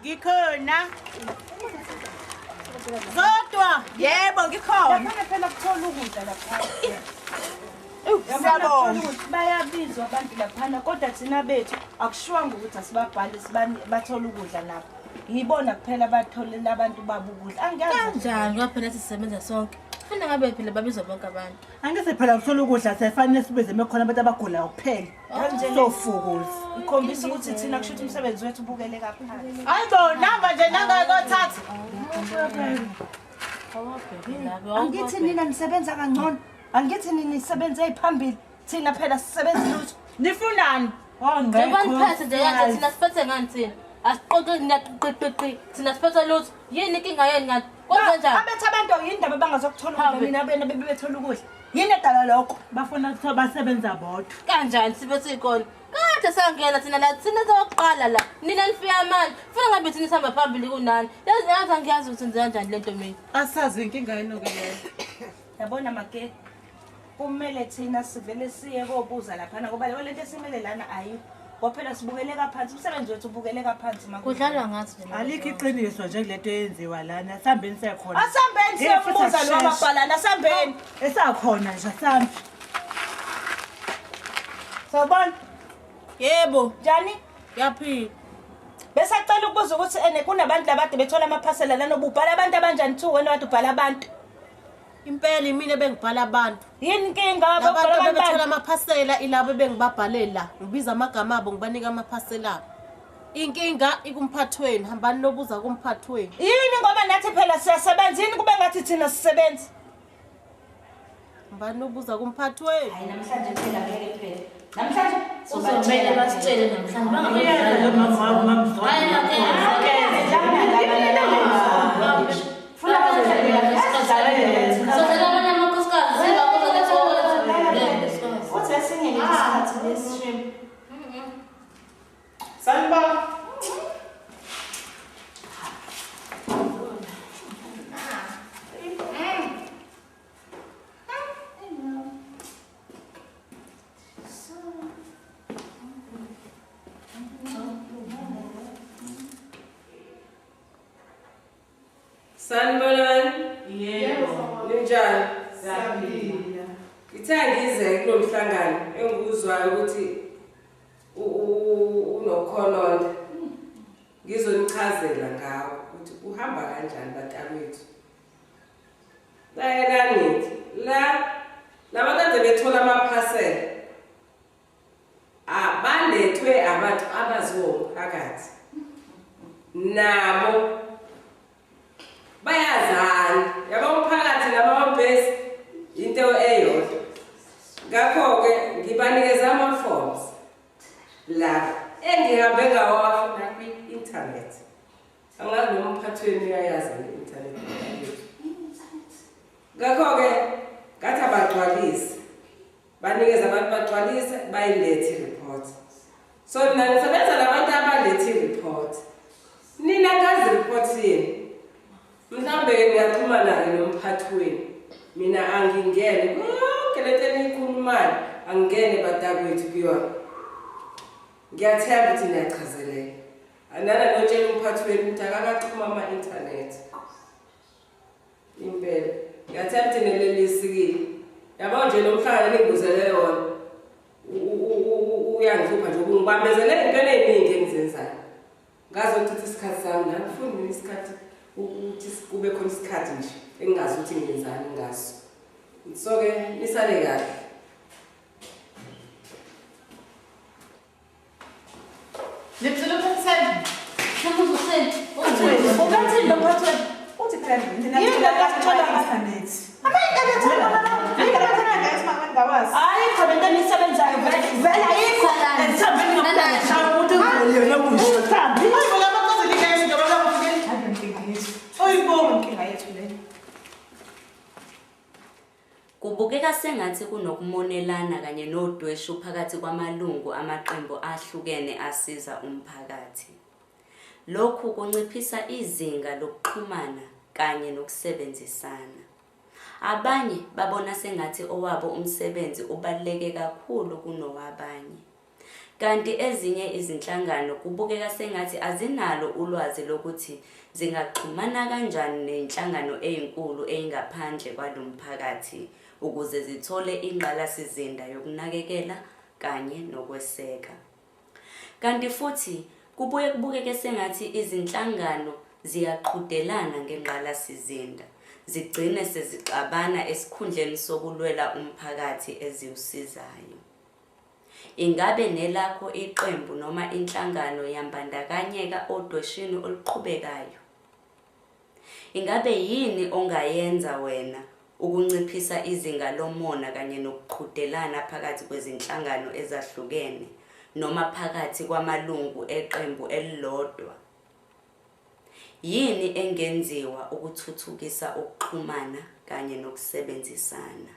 Ngikhona. Zodwa, yebo ngikhona. Laphana phela kuthola ukudla lapha. Siyabonga. Bayabizwa abantu laphana kodwa thina bethu akushiwanga ukuthi asibabhale sibani bathola ukudla nabo. Yibona kuphela batholela abantu babo ukudla. Angiyazi. Kanjani ngoba phela sisebenza sonke. Funa ngabe phela babizwa bonke abantu. Angithi phela kuthola ukudla sifanele sibize mekhona abantu abagulayo kuphela. Sofukuza. Ikhombisa ukuthi thina kusho ukuthi umsebenzi wethu ubukeleka phansi. Hayi bo, namba nje nangakothatha. Angithi nina nisebenza kangcono. Angithi nina nisebenze eziphambili. Thina phela sisebenza lutho. Nifunani? Njengoba niphethe nje kanje thina siphethe ngani thina? Asiqoqi niyaqiqiqi thina siphethe lutho. Yini inkinga yenu ngathi? Kwenze njani? Abethe abantu yini indaba bangazokuthola ukudla Hambe. nina bena bebethola ukudla. Yini edala lokho? Bafuna kuthiwa basebenza bodwa. Kanjani siphethe ikona? Kade sangena thina la thina sokuqala la. Nina nifika manje. Funa ngabe thina sihamba phambili kunani. Yazi yazi angiyazi ukuthi nje kanjani lento mina. Asazi inkinga yenu ke leyo. Yabona make kumele thina sivele siye kobuza laphana ngoba leyo lento esimele lana ayikho. Ngoba phela sibukeleka phansi umsebenzi wethu ubukeleka phansi makho. Kudlalwa ngathi nje. Alikho iqiniso nje kulento eyenziwa lana. Sihambeni sekhona. Asambeni Hey, futhi siyombuza lo akusheshe. mabhalana asambeni. Esakhona nje asambe. Sawubona. Yebo, Njani? yaphila. Besacela ukubuza ukuthi ene kunabantu labade bethola amaphasela lana ububhala abantu abanjani thu wena wade ubhala abantu. Impela imina ebengibhala abantu. Yini inkinga Labantu bobhala abantu abebethola bani? amaphasela ilabo ebengibabhalela. Ngibiza amagama abo ngibanika amaphasela abo. Inkinga ikumphathweni, hambani nobuza kumphathweni. Yini ngoba nathi phela siyasebenza yini kube ngathi thina sisebenzi? Hambani nobuza kumphathweni. Hayi namhlanje phela ngeke phela. Namhlanje Uzomele basitshele namhlanje Uyazi lo mama wami, mama Zodwa. Funa Sozela abanye amakhosikazi Uthi esinye ngesikhathi lesishim. Sanibona. Sanibonani. Yebo. Ninjani? Siyaphila. Ngithe ngize kulo mhlangano engikuzwayo ukuthi unokhononda. Ngizonichazela ngawo ukuthi kuhamba kanjani bantakwethu. Lalelani la labantu ade bethola amaphasela abalethwe abantu abaziwa umphakathi nabo bayazana yabo umphakathi namabhesi into eyodwa ngakho-ke ngibanikeza ama-forms la engihambe ngawafuna kwi-internet angazi noma umphathi wenu uyayazi i-internet ngakho-ke ngathi abagcwalise banikeza abantu bagcwalise bayilethe i-report so mina ngisebenza nabantu abalethe i-report nina ngazi i-report yenu mhlawumbe-ke niyaxhumana-ke nomphathi wenu mina angingene yonke lento eniyikhulumayo angingene badakwethu kuyona ngiyathemba ukuthi niyachazeleka anana notshela umphathi wenu ukuthi akakaxhuma ama-inthanethi impela ngiyathemba ukuthi nelelisikile yabo nje lo mhlangano eningibuzele wona uyangihlupha nje ungibambezele ey'ntweni ey'ningi engizenzayo ngazochitha isikhathi sami nangifuni mina isikhathi ukuthi kube khona isikhathi nje engingazi ukuthi ngenzani ngaso so-ke nisale kahle. Nibizele umphathweni. Ukathini lo mphathweni? Uthi phela Yini le nto asithola internet. Ayikho lento enisebenzayo vele vele ayikho. Kubukeka sengathi kunokumonelana kanye nodweshu phakathi kwamalungu amaqembu ahlukene asiza umphakathi. Lokhu kunciphisa izinga lokuxhumana kanye nokusebenzisana. Abanye babona sengathi owabo umsebenzi ubaluleke kakhulu kunowabanye. Kanti ezinye izinhlangano kubukeka sengathi azinalo ulwazi lokuthi zingaxhumana kanjani nenhlangano eyinkulu eyingaphandle kwalo mphakathi ukuze zithole ingqalasizinda yokunakekela kanye nokweseka. Kanti futhi kubuye kubukeke sengathi izinhlangano ziyaqhudelana ngengqalasizinda, zigcine sezixabana esikhundleni sokulwela umphakathi eziwusizayo. Ingabe nelakho iqembu noma inhlangano yambandakanyeka odweshini oluqhubekayo? Ingabe yini ongayenza wena ukunciphisa izinga lomona kanye nokuqhudelana phakathi kwezinhlangano ezahlukene noma phakathi kwamalungu eqembu elilodwa? Yini engenziwa ukuthuthukisa ukuxhumana kanye nokusebenzisana?